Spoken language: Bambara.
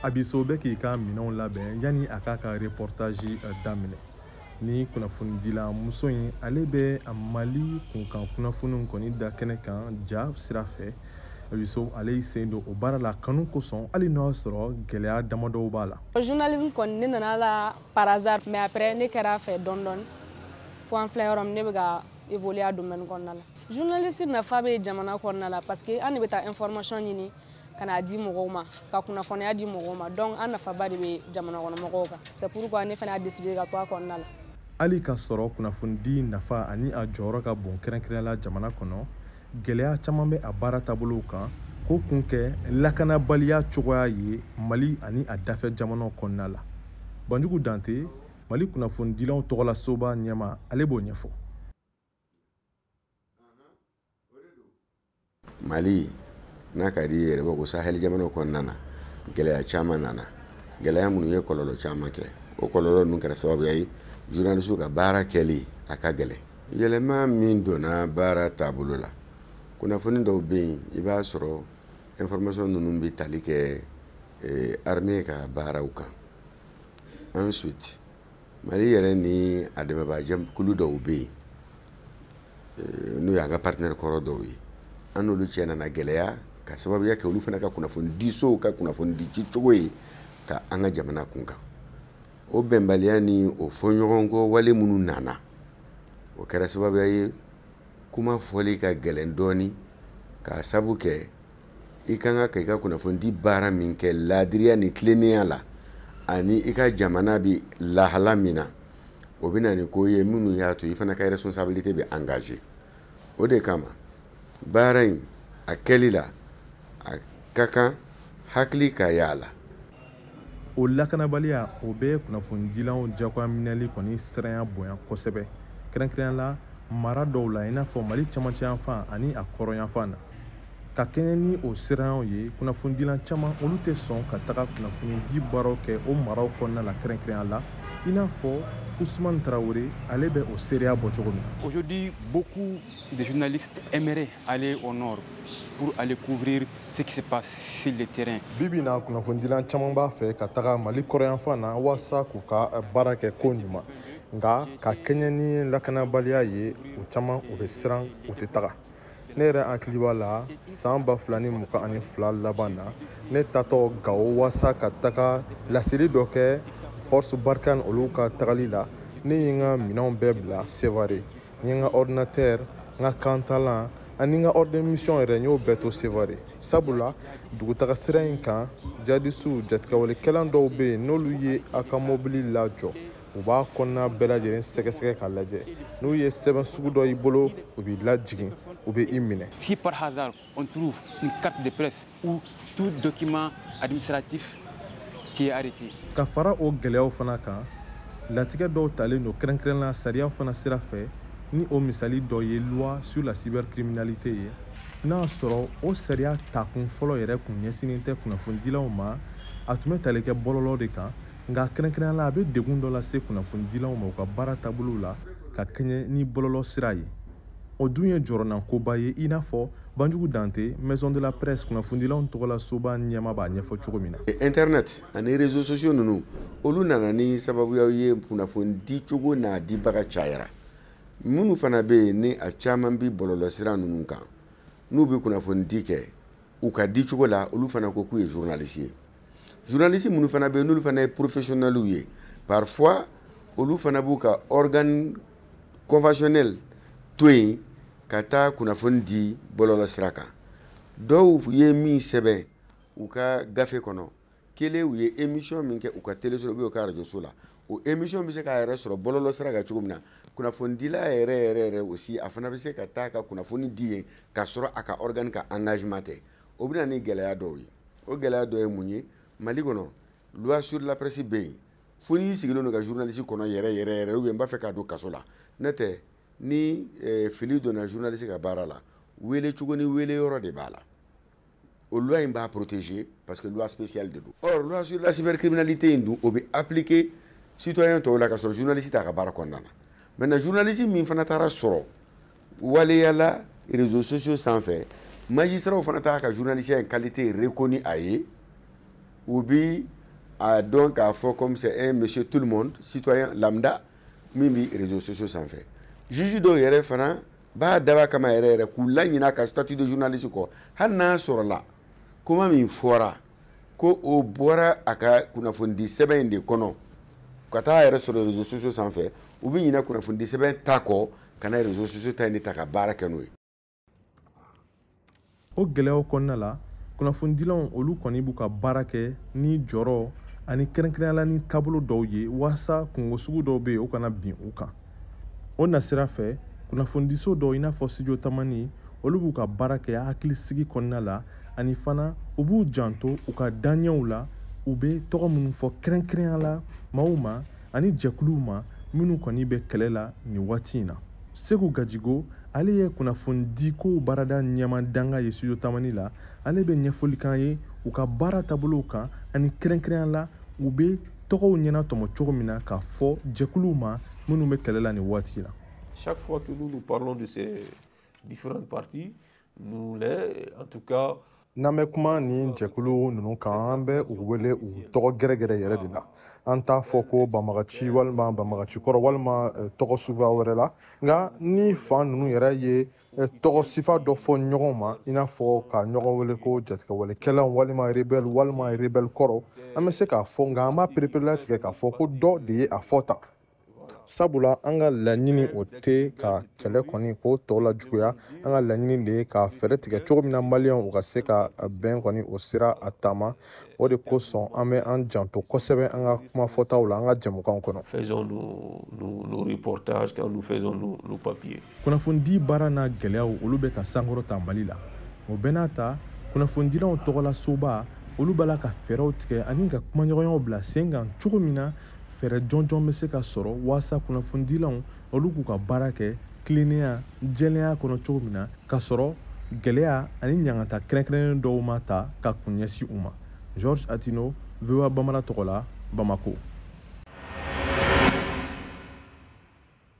Abiso bɛ k'i ka minɛnw labɛn yanni a k'a ka reportage daminɛ. Ni kunnafonidila muso in, ale bɛ Mali kunkan kunnafoniw kɔni da kɛnɛ kan ja sira fɛ. Abiso, ale y'i sen don o baara la kanu kosɔn, hali n'o y'a sɔrɔ gɛlɛya damadɔw b'a la. Journalisme kɔni, ne nana la par hasard, mais après ne kɛra a fɛ dɔɔni dɔɔni fo an filɛ yɔrɔ min, ne bɛ ka évoluer a domaine kɔnɔna la. Journaliste nafa bɛ jamana kɔnɔna la, parce que an de bɛ taa information ɲini ka n'a di mɔgɔw ma, ka kunnafoniya di mɔgɔw ma. Donc an nafaba de bɛ jamana kɔnɔ mɔgɔw kan. C'est pourquoi ne fana y'a décidé ka to a kɔnɔna la. Hali ka sɔrɔ kunnafonidi nafa ani a jɔyɔrɔ ka bon kɛrɛnkɛrɛnnenya la jamana kɔnɔ, gɛlɛya caman bɛ a baara taabolow kan, k'o kun kɛ lakanabaliya cogoya ye Mali ani a dafɛ jamanaw kɔnɔna la. Banjugu Dante, Mali kunnafonidilaw tɔgɔlasoba ɲɛma, ale b'o ɲɛfɔ. Mali n'a ka di yɛrɛ bɔ ko Sahel jamanaw kɔnɔna na, gɛlɛya caman nana, gɛlɛya minnu ye kɔlɔlɔ caman kɛ. O kɔlɔlɔ ninnu kɛra sababuya ye journaliste ka baara kɛli a ka gɛlɛn. Yɛlɛma min donna baara taabolo la, kunnafoni dɔw bɛ yen, i b'a sɔrɔ information ninnu bɛ tali kɛ armée ka baaraw kan. Ensuite, Mali yɛrɛ ni a dɛmɛbaa dɔw bɛ yen, n'o y'an ka partenaire kɔrɔ dɔw ye, an n'olu cɛ nana gɛlɛya ka sababuya kɛ olu fana ka kunnafonidisow ka kunnafoni di cogo ye ka an ka jamana kun kan. O bɛnbaliya ni o fɔɲɔgɔnkɔ wale minnu nana, o kɛra sababuya ye kuma fɔli ka gɛlɛn dɔɔni, k'a sabu kɛ i kan ka i ka kunnafoni baara min kɛ laadiriya ni tilennenya la, ani i ka jamana bi lahala min na, o bɛ na ni ko ye minnu y'a to i fana ka responsabilité bɛ engagé. O de kama baara in a kɛli la, a ka kan hakili ka y'a la. O lakanabaliya, o bɛ kunnafonidilaw jagoya minɛli kɔni siranya bonya kosɛbɛ, kɛrɛnkɛrɛnnenya la mara dɔw la, i n'a fɔ Mali camancɛ yanfan ani a kɔrɔn yanfan na. Ka kɛɲɛ ni o siranyaw ye, kunnafonidilan caman, olu tɛ sɔn ka taga kunnafonidi baaraw kɛ o maraw kɔnɔna la, kɛrɛnkɛrɛnnenya la i n'a fɔ Ousmane Traoré, ale bɛ o seereya bɔ cogo min na. Aujourd'hui, beaucoup de journalistes aimeraient aller au nord pour aller couvrir ce qui se passe sur le terrain. Bi bi na, kunnafonidilan caman b'a fɛ ka taga Mali kɔrɔyanfan na walasa k'u ka baara kɛ ko ɲuman, nka ka kɛɲɛ ni lakanabaliya ye, u caman u bɛ siran, u tɛ taga. Ne yɛrɛ hakili b'a la, san 2022 laban na, ne tatɔ Gawo walasa ka taga laseli dɔ kɛ Force Barkhane olu ka tagali la, ne ye n ka minɛnw bɛɛ bila Sevare. N ye n ka ordinateur, n ka kantalan ani n ka ordre de mission yɛrɛ, n y'o bɛɛ to Sevare, sabula dugutaga sira in kan, jadisiw, jatigɛwalekɛlan dɔw bɛ yen, n'olu ye a ka mobili lajɔ, u b'a kɔnɔna bɛɛ lajɛlen sɛgɛsɛgɛ k'a lajɛ. N'u ye sɛbɛn sugu dɔ y'i bolo, u b'i lajigin, u bɛ i minɛ. Si par hasard on trouve une carte de presse ou tout document administratif, tu es arrêté. Ka fara o gɛlɛyaw fana kan, latigɛ dɔw talen don kɛrɛnkɛrɛnla sariya fana sira fɛ, ni o misali dɔ ye loi sur la cybercriminalité ye. N'a y'a sɔrɔ o sariya takun fɔlɔ yɛrɛ kun ɲɛsinnen tɛ kunnafonidilaw ma, a tun bɛ tali kɛ bɔlɔlɔ de kan, nka kɛrɛnkɛrɛnnenya la, a bɛ degun dɔ lase kunnafonidilaw ma u ka baara taabolo la ka kɛɲɛ ni bɔlɔlɔ sira ye. O dun ye jɔrɔnankoba ye, i n'a fɔ Banjugu Dante, Maison de la Presse kunnafonidilaw tɔgɔla soba ɲɛma, b'a ɲɛfɔ cogo min na. Internet ani réseaux sociaux ninnu, olu nana ni sababuyaw ye, kunnafoni di cogo n'a dibaga cayara. Minnu fana bɛ yen ni a caman bi bɔlɔlɔsira ninnu kan, n'u bɛ kunnafoni di kɛ u ka di cogo la, olu fana ko k'u ye journaliste ye. Journaliste minnu fana bɛ yen, n'olu fana ye professionnels ye, parfois olu fana b'u ka organe conventionnel to yen ka taa kunnafoni di bɔlɔlɔ sira kan. Dɔw ye min sɛbɛn u ka gafe kɔnɔ kelen, u ye émission min kɛ u ka téléso la ou u ka radio so la, o émission bɛ se k'a yɛrɛ sɔrɔ bɔlɔlɔ sira kan cogo min na, kunnafonidila yɛrɛ yɛrɛ yɛrɛ aussi, a fana bɛ se ka taa ka kunnafoni di yen k'a sɔrɔ a ka organe ka engagement tɛ. O bɛ na ni gɛlɛya dɔw ye. O gɛlɛya dɔ ye mun ye? Mali kɔnɔ, loi sur la presse bɛ yen, fo n'i sigilen don ka journaliste kɔnɔ yɛrɛ yɛrɛ yɛrɛ, ou bien n b'a fɛ k'a don kaso la. N'o tɛ, ni fili donna journaliste ka baara la, wele cogo ni wele yɔrɔ de b'a la. O loi in b'a protéger parce que loi spéciale de don. Or loi sur la cybercriminalité in dun, o bɛ appliquer citoyen tɔw la ka sɔrɔ journaliste t'a ka baara kɔnɔna na. Maintenant, journaliste min fana taara sɔrɔ waleyala réseaux sociaux sanfɛ, magistrat fana t'a ka journaliste in qualité reconnu a ye, u bi a dɔn k'a fɔ comme c'est un monsieur tout le monde, citoyen lambda min bɛ réseaux sociaux sanfɛ. Juge dɔw yɛrɛ fana b'a dab'a kama yɛrɛ yɛrɛ k'u laɲinɛ a ka statut de journaliste kɔ, hali n'a sɔrɔla kuma min fɔra ko o bɔra a ka kunnafonidi sɛbɛn in de kɔnɔ ka taa yɛrɛ sɔrɔ réseaux sociaux sanfɛ, u bɛ ɲinɛ kunnafonidi sɛbɛn ta kɔ ka na réseaux sociaux ta in de ta ka baara kɛ n'o ye. O gɛlɛyaw kɔnɔna la, kunnafonidilaw olu kɔni b'u ka baara kɛ ni jɔrɔ ani kɛrɛnkɛrɛnnenya la ni taabolo dɔw ye walasa kungo sugu dɔw bɛ yen, o kana bin u kan. O nasira fɛ, kunnafonidiso dɔw i n'a fɔ Studio Tamani, olu b'u ka baara kɛ hakilisigi kɔnɔna la, ani fana u b'u janto u ka daɲɛw la, u bɛ tɔgɔ minnu fɔ kɛrɛnkɛrɛnnenya la maaw ma ani jɛkuluw ma minnu kɔni bɛ kɛlɛ la nin waati in na. Segu Gajigo, ale ye kunnafonidiko baarada ɲɛma ye Studio Tamani la. Ale bɛ ɲɛfɔli k'an ye u ka baara taabolow kan, ani kɛrɛnkɛrɛnnenya la u bɛ tɔgɔw ɲɛnatɔmɔ cogo min na k'a fɔ jɛkuluw ma minnu bɛ kɛlɛ la nin waati la. Chaque fois que nous nous parlons de ces différentes parties, nous les, en tout cas, N'an bɛ kuma nin jɛkulu ninnu kan, an bɛ u wele u tɔgɔ gɛrɛgɛrɛ yɛrɛ de la. An t'a fɔ ko banbagaci walima banbagaci kɔrɔ walima tɔgɔ suguya wɛrɛ la. Nka ni fan ninnu yɛrɛ ye tɔgɔ sifa dɔ fɔ ɲɔgɔn ma, i n'a fɔ ka ɲɔgɔn wele ko jatigɛwalekɛlaw walima rebelle walima rebelle kɔrɔ, an bɛ se k'a fɔ, nka an b'a pereperelatigɛ k'a fɔ ko dɔ de ye a fɔ tan, sabula an ka laɲini o tɛ ka kɛlɛ kɔni k'o tɔ la juguya. An ka laɲini de ye ka fɛɛrɛ tigɛ cogo min na maliyɛnw u ka se ka bɛn kɔni o sira a taama. O de kosɔn an bɛ an janto kosɛbɛ an ka kuma fɔtaw la an ka jɛmukanw kɔnɔ. Faisons nos reportages, quand nous faisons nos papiers. Kunnafonidi baara n'a gɛlɛyaw, olu bɛ ka sankɔrɔ ta Mali la. O bɛɛ n'a ta, kunnafonidilaw tɔgɔla soba olu b'a la ka fɛɛrɛw tigɛ ani ka kumaɲɔgɔnyaw bila sen kan cogo min na fɛɛrɛ jɔnjɔn bɛ se ka sɔrɔ walasa kunnafonidilaw olu k'u ka baara kɛ tilennenya, jɛlenya kɔnɔ cogo min na, k'a sɔrɔ gɛlɛya ani ɲangata kɛrɛnkɛrɛnnen dɔw ma ta ka kun ɲɛsin u ma. Georges Atino, VOA Bambara tɔgɔ la, Bamako.